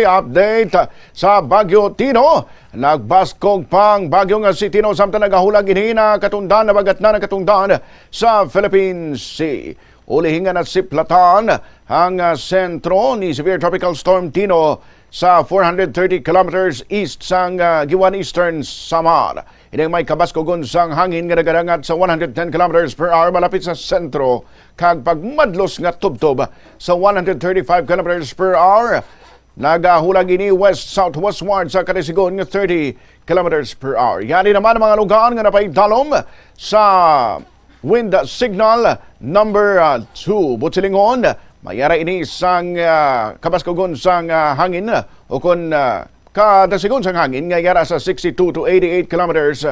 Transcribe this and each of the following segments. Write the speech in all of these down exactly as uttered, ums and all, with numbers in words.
update sa Bagyo Tino. Nagbaskog pang bagyo nga si Tino, samtang nagahulag ini na katungdan, nabagat na ng katungdan sa Philippine Sea. Ulihi nga nasiplatan ang, ah, sentro ni Severe Tropical Storm Tino sa four hundred thirty kilometers east sang, ah, Guiuan, Eastern Samar. Ini ang may kabaskogon sang hangin nga nagadangat sa one hundred ten kilometers per hour malapit sa sentro, kag pagmadlos nga tubtob sa one hundred thirty-five kilometers per hour. Nagahulag ini west-southwestward sa kadasigon nga thirty kilometers per hour. Yari naman ang mga lugar nga napaidalom sa wind signal number, ah, two. Buot silingon, may ara ini sang, ah, kabaskogon sang, ah, hangin, ah, ukon, ah, kadasigon sang hangin nga yara sa sixty-two to eighty-eight kilometers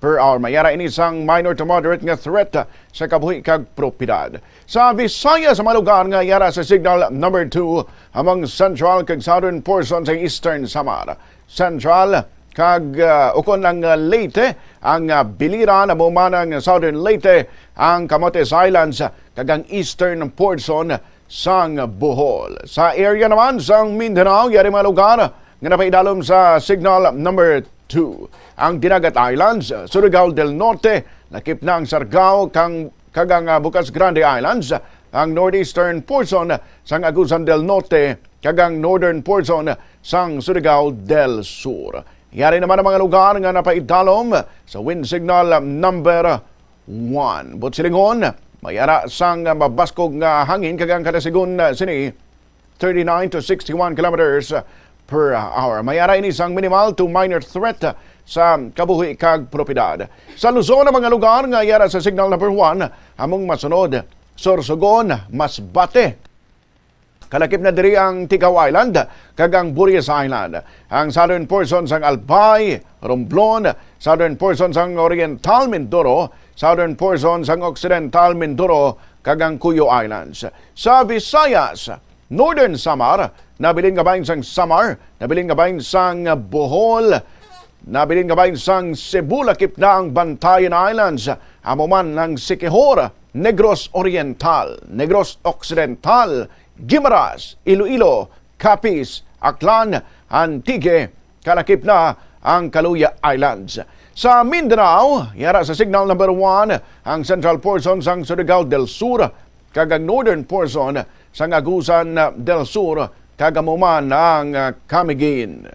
per hour. May ara ini sang minor to moderate nga threat, ah, sa kabuhi kag propiedad. Sa Visayas, sa mga lugar nga yara sa signal number two, among central kag southern portion sa Eastern Samar. Central kag, ah, ukon ang, ah, Leyte, ang, ah, Biliran, amo man ang Southern Leyte, ang Camotes Islands, kag ang eastern portion sang Bohol. Sa area naman sang Mindanao, yari mga lugar nga napaidalom sa signal number two. Ang Dinagat Islands, Surigao del Norte, lakip na ang Siargao kang, kag ang, ah, Bucas Grande Islands, ang northeastern portion sang Agusan del Norte, kag ang northern portion sang Surigao del Sur. Yari naman ang mga lugar nga napaidalom sa wind signal number one. Buot silingon, may ara sang mabaskog nga hangin kag ang kadasigon sini thirty-nine to sixty-one kilometers per hour. May ara ini sang minimal to minor threat sa kabuhi kag propiedad. Sa Luzon, ang mga lugar nga yara sa signal number one, among masunod: Sorsogon, Masbate, kalakip na diri ang Tigao Island kag ang Burias Island, ang southern portion sang Albay, Romblon, southern portion sang Oriental Mindoro, southern portion sang Occidental Mindoro, kag ang Cuyo Islands. Sa Visayas, Northern Samar, nabilin nga bahin sang Samar, nabilin nga bahin sang Bohol, nabilin nga bahin sang Cebu, lakip na ang Bantayan Islands, amo man ang Siquijor, Negros Oriental, Negros Occidental, Guimaras, Iloilo, Capiz, Aklan, Antique, kalakip na ang Caluya Islands. Sa Mindanao, yara sa signal number one ang central portion sang Surigao del Sur kag ang northern portion sang Agusan del Sur kag amo man ang, ah, Camiguin.